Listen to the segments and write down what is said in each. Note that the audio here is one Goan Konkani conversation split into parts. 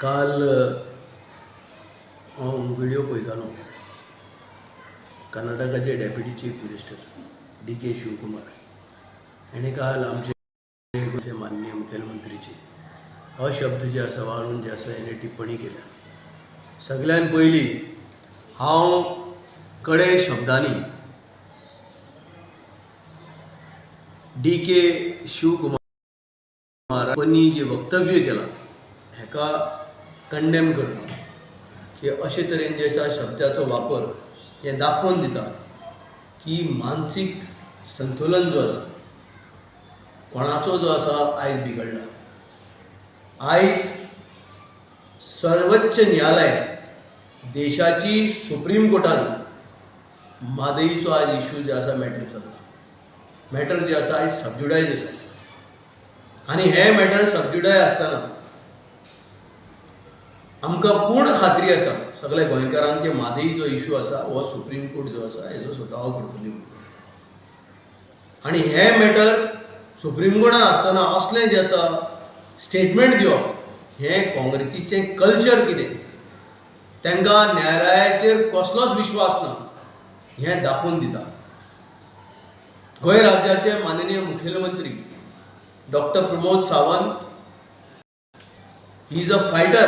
काल हांव व्हिडियो पळयतालो, कर्नाटकाचे deputy chief minister D K Shivakumar हेणे काल आमचे गोंयचे माननीय मुखेलमंत्रीचे अशब्द जे आसा वाळून जे आसा हेणे टिप्पणी केल्या. सगळ्यान पयलीं हांव कडे शब्दांनी डी के शिवकुमार टिप्पणी जे वक्तव्य केलां हेका कंडेम करता की अशे तरेन जे आसा शब्दाचो वापर हें दाखोवन दिता की मानसीक संतुलन जो आसा कोणाचो जो आसा आयज बिगडला. आयज सर्वोच्च न्यायालय, देशाची सुप्रीम कोर्टान म्हादईचो आयज इशू जे आसा मॅटर चल्ला. मॅटर जे आसा आयज सबज्युडायज आसा आनी हें मॅटर सबज्युडायज आसतना आमकां पूर्ण खात्री आसा सगल्या गोंयकारांक की म्हादई जो इशू आसा हो सुप्रीम कोर्ट जो आसा हेजो सुटावो करतली म्हणून. आनी हें मॅटर सुप्रीम कोर्टान आसतना असलें जें आसा स्टेटमेंट दिवप हें काँग्रेसीचें कल्चर कितें, तांकां न्यायालयाचेर कसलोच विश्वास ना हें दाखोवन दिता. गोंय राज्याचे माननीय मुखेलमंत्री doctor Pramod Sawant, he is a fighter.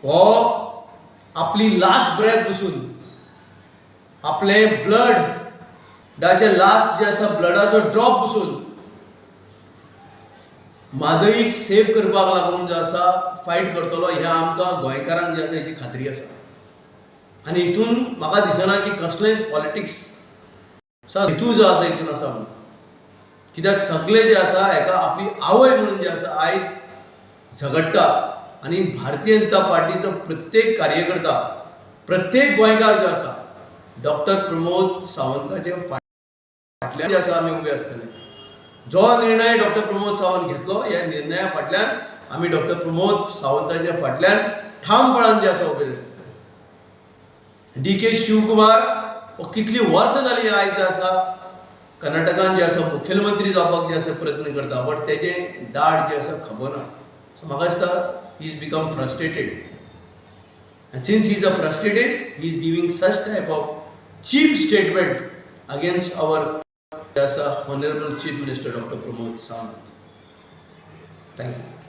हो आपली लास्ट ब्रेथ बसून, आपलें ब्लड डाचे लास्ट जे आसा ब्लडाचो ड्रॉप बसून म्हादईक सेव करपाक लागून जो आसा फायट करतलो, हें आमकां गोंयकारांक जें आसा हेची खात्री आसा. आनी हितून म्हाका दिसना की कसलेंच पॉलिटिक्स हेतू जो आसा हितून आसा म्हणून, कित्याक सगळे जे आसा हेका आपली आवय म्हणून जे आसा आयज झगडटा. आनी भारतीय जनता पार्टीचो प्रत्येक कार्यकर्ता, प्रत्येक गोंयकार जो आसा डॉक्टर प्रमोद सावंताचे फाटल्यान जे आसा आमी उबे आसतले. जो निर्णय डॉक्टर प्रमोद सावंत घेतलो, ह्या निर्णया फाटल्यान आमी डॉक्टर प्रमोद सावंताच्या फाटल्यान ठामपणान जे आसा उबे आसतले. डी के शिवकुमार हो कितलीं वर्सां जालीं आयज जे आसा कर्नाटकान जे आसा मुखेलमंत्री जावपाक जे आसा प्रयत्न करता, बट तेजें दाड जे आसा खबर ना. सो म्हाका दिसता he is become frustrated and since he is a frustrated, he is giving such type of cheap statement against our जे आसा honourable chief minister doctor Pramod Sawant. Thank you.